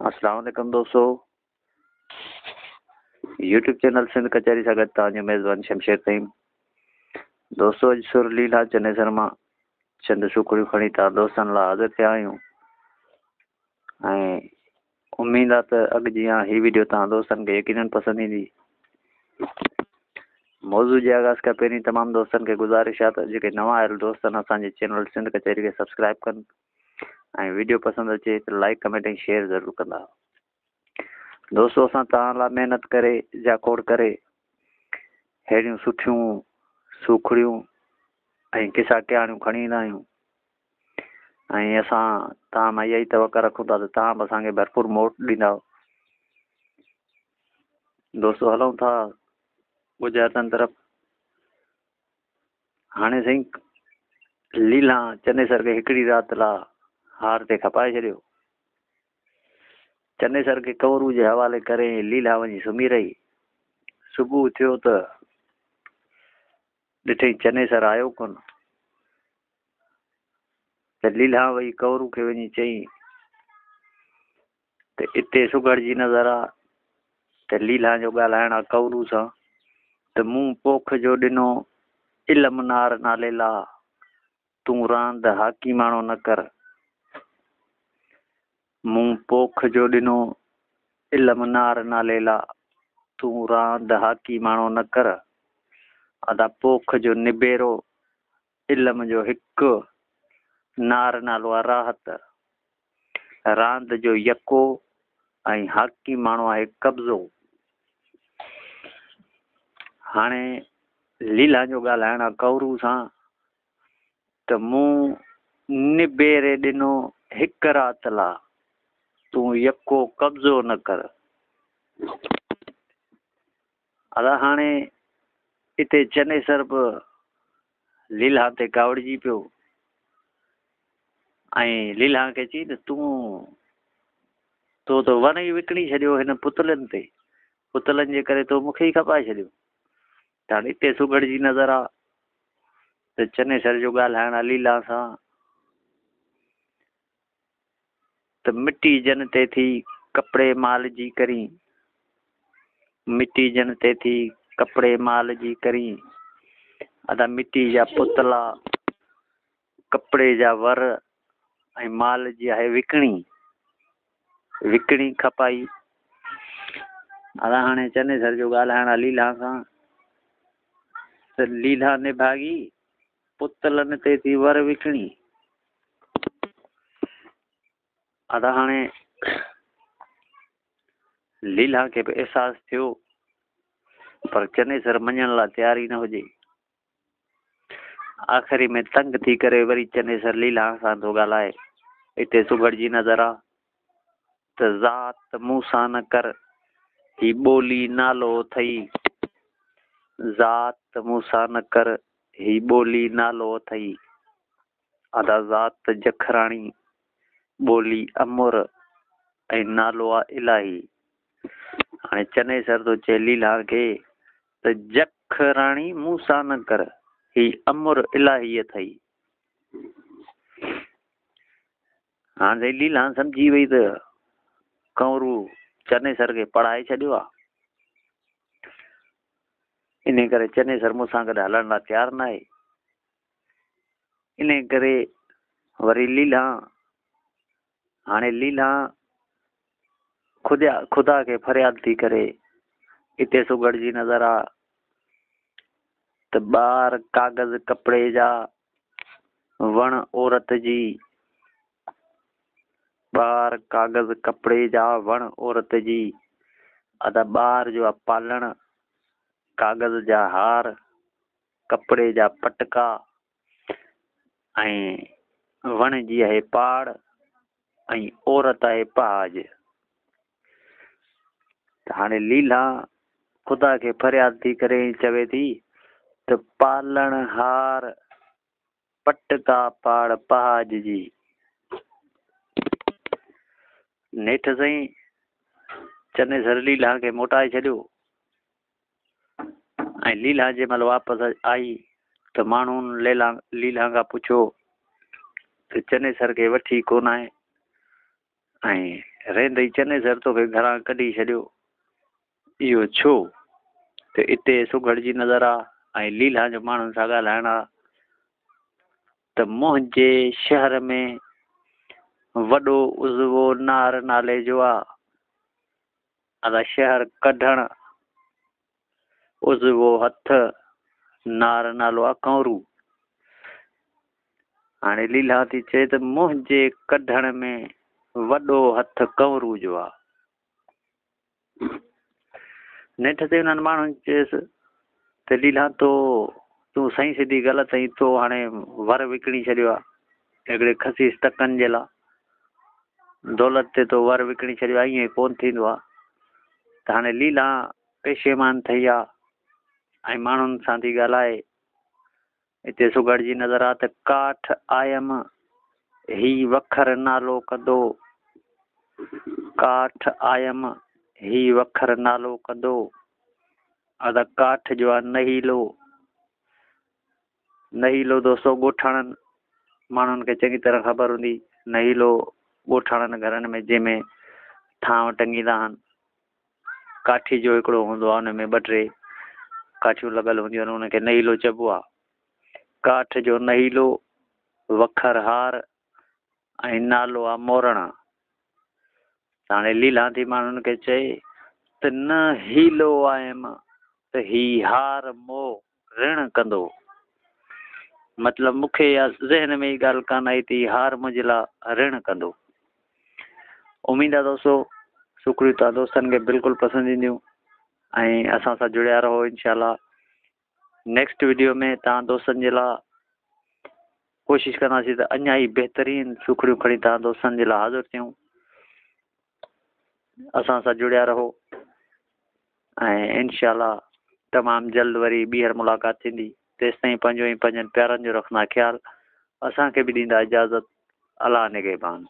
اسلام عليڪم دوستو يوٽيوب چينل سنڌ ڪچهري سان گڏ توهان جو ميزبان شمشير فهيم دوستو اڄ سر ليلا چنيسر مان چند سوکڙيون کڻي توهان دوستن لاء حاضر ٿيا آهيون ۽ اميد آ ته اڳ جيان هي ويڊيو توهان دوستن کي يقينن پسند ايندي موضوع جي آغاز کان پهرين تمام دوستن کي گذارش آ ته جيڪي نوان آيل دوست آهن اسان جي چينل سنڌ ڪچهري کي سبسڪرائب ڪن ۽ ويڊيو پسند اچي ته لائيڪ ڪمينٽ ۽ شيئر ضرور ڪندا. دوستو اسان توهان لاء محنت ڪري جاکوڙ ڪري ههڙيون سٺيون سوکڙيون ۽ قصا ڪهاڻيون کڻي ايندا آهيون ۽ اسان توهان مان اها ئي توقع رکون ٿا ته توهان به اسان کي ڀرپور موٽ ڏيندا. دوستو هلون ٿا ڳجهارتن طرف. هاڻي سائين ليلان چنيسر کي هڪڙي رات لا هار تي کپائي ڇڏيو. چنيسر کي ڪنورو جي حوالي ڪري ليلان وڃي سمهي رهي. صبح ٿيو ته ڏٺئين چنيسر آيو ڪونه. ته ليلان وئي ڪنورو کي وڃي چيائين ته اتي سگهڙ جي نظر آ ته ليلان جو ڳالهائڻ آ ڪئورو سان ته مون پوک جو ڏنو علم نار نالي لا تون راند حاڪيماڻو نه ڪر مون پوک جو ڏنو علم نار نالي لا تون راند حاڪيماڻو نه ڪر ادا پوک جو نبيرو علم جو هڪ نار نالو آ راحت، راند جو يڪو ۽ حاڪيماڻو آهي قبضو. هاڻي ليلان جو ڳالهائڻ آ ڪئورو سان ته مون نبيري ڏنو هڪ رات لا تون يڪو قبضو نه ڪر. ادا هاڻي اتي چنيسر به ليلان تي ڪاوڙجي پيو ۽ ليلان کي چئي ته تون تو ته ور ئي وڪڻي ڇڏيو هن پتلن تي، پتلن جي ڪري تو مون کي ئي کپائي ڇڏيو. ته هاڻي اتي سگهڙ جي نظر آ ته چنيسر جو ڳالهائڻ آ ليلان سان ته مٽي جن تي ٿي ڪپڙي مال جي ڪرين، مٽي جن تي ٿي ڪپڙي مال جي ڪرين، ادا مٽي جا پتلا، ڪپڙي جا ور ۽ مال جي آهي وڪڻي، وڪڻي کپائي. ادا هاڻي چنيسر جو ڳالهائڻ آ ليلان سان ته ليلان نڀاڳي پتلن تي ٿي ور وڪڻي. ادا هاڻي ليلان کي به احساس ٿيو پر چنيسر مڃڻ لاء تيار ئي نه هجي. آخري ۾ تنگ ٿي ڪري وري چنيسر ليلان سان ٿو ڳالهائي. اتي سگهڙ جي نظر آ ته ذات مون سان نه ڪر، هي ٻولي نالو اٿئي. ذات مون سان نه ڪر، هي ٻولي نالو اٿئي. ادا ذات جکراڻي، ٻولي امر ۽ نالو آ الاهي. هاڻي چنيسر ٿو چئي ليلان کي ته جک راڻي مون سان نه ڪر، هي امر الاهي اٿئي. هاڻي سائين ليلان سمجهي وئي ته ڪنورو چنيسر کي پڙهائي ڇڏيو آ، انهي ڪري چنيسر مون سان گڏ هلڻ لاء تيار ناهي. انهيء ڪري وري ليلان، هاڻي ليلان خوديا خدا کي فرياد ٿي ڪري، اتي سگهڙ جي نظر آ ته ٻار ڪاغذ ڪپڙي جا، وڻ عورت جي، ٻار ڪاغذ ڪپڙي جا، وڻ عورت جي، ادا ٻار جو آ پالڻ، ڪاغذ جا هار، ڪپڙي جا پٽڪا ۽ وڻ جي آهي پاڙ ۽ عورت آهي پهاڄ. ته هاڻي ليلان خدا کي فرياد ٿي ڪري ۽ چوي ٿي ته پالڻ هار پٽڪا پاڙ پهاڄ جي. نيٺ سائين چنيسر ليلان کي موٽائي ڇڏيو. ۽ ليلان جنهن مهل واپس آئي ته ماڻهن ليلان ليلان کان پڇيو ته چنيسر کي وٺي ڪونه آئين؟ ۽ ريندئي چنيسر توکي گهران ڪڍي ڇڏيو. اهو ڇو ته اتي سگهڙ جي نظر آ ۽ ليلان جو ماڻهن سان ڳالهائڻ آ ته منهنجي شهر ۾ وڏو عضوو نار نالي جو آ. ادا شهر ڪڍڻ عضوو هٿ، نار نالو آ ڪنورو. هاڻي ليلان ٿي چئي ته منهنجي ڪڍڻ ۾ وڏو هٿ ڪنورو جو آ. نيٺ تي انهن ماڻهن چيس ته ليلان تو تون سائين سڌي غلط آهين تو هاڻي ور وڪڻي ڇڏيو آ هڪڙي خسيس ٽڪن جي لا دولت تي تو ور وڪڻي ڇڏيو آ ائين ڪون ٿيندو آ ته هاڻي ليلان پيشيمان ٿئي آ ۽ ماڻهن سان ٿي ڳالهائي اتي سگهڙ جي نظر آ ته ڪاٺ آيم، هي وکر نالو ڪندو. ڪاٺ آيم، هي وکر نالو ڪندو. ادا ڪاٺ جو آ نهيلو. نهيلو دوستو ڳوٺاڻن ماڻهن کي چڱي طرح خبر هوندي. نهيلو ڳوٺاڻن گهرن ۾ جنهن ۾ ٿانو ٽنگيندا آهن. ڪاٺي جو هڪڙو هوندو آهي ان ۾ ٻه ٽي ڪاٺيون لڳل هونديون آهن ان کي نهيلو چئبو آهي. ڪاٺ جو نهيلو، وکر هار ۽ نالو آهي مورڻ. ته هاڻي ليلان ٿي ماڻهن کي چئي ته نه هيلو آيم ته هي هار مو رڻ ڪندو. مطلب مون کي اها ذهن ۾ ئي ڳالهه ڪانه آئي ته هي هار منهنجي لاء رڻ ڪندو. اميد آ دوستو سوکڙيون توهان دوستن کي بلڪل پسند اينديون ۽ اسان سان جڙيا رهو انشاء الله نيڪسٽ ويڊيو ۾ توهان دوستن جي لاء ڪوشش ڪنداسين ته اڃا ئي بهترين سوکڙيون کڻي توهان دوستن جي لاء حاضر ٿيون اسان سان جڙيا رهو ۽ انشاء الله تمام جلد وري ٻيهر ملاقات ٿيندي تيستائين پنهنجو ۽ پنهنجن پيارن جو رکندا خيال اسان کي به ڏيندا اجازت الله نگهبان.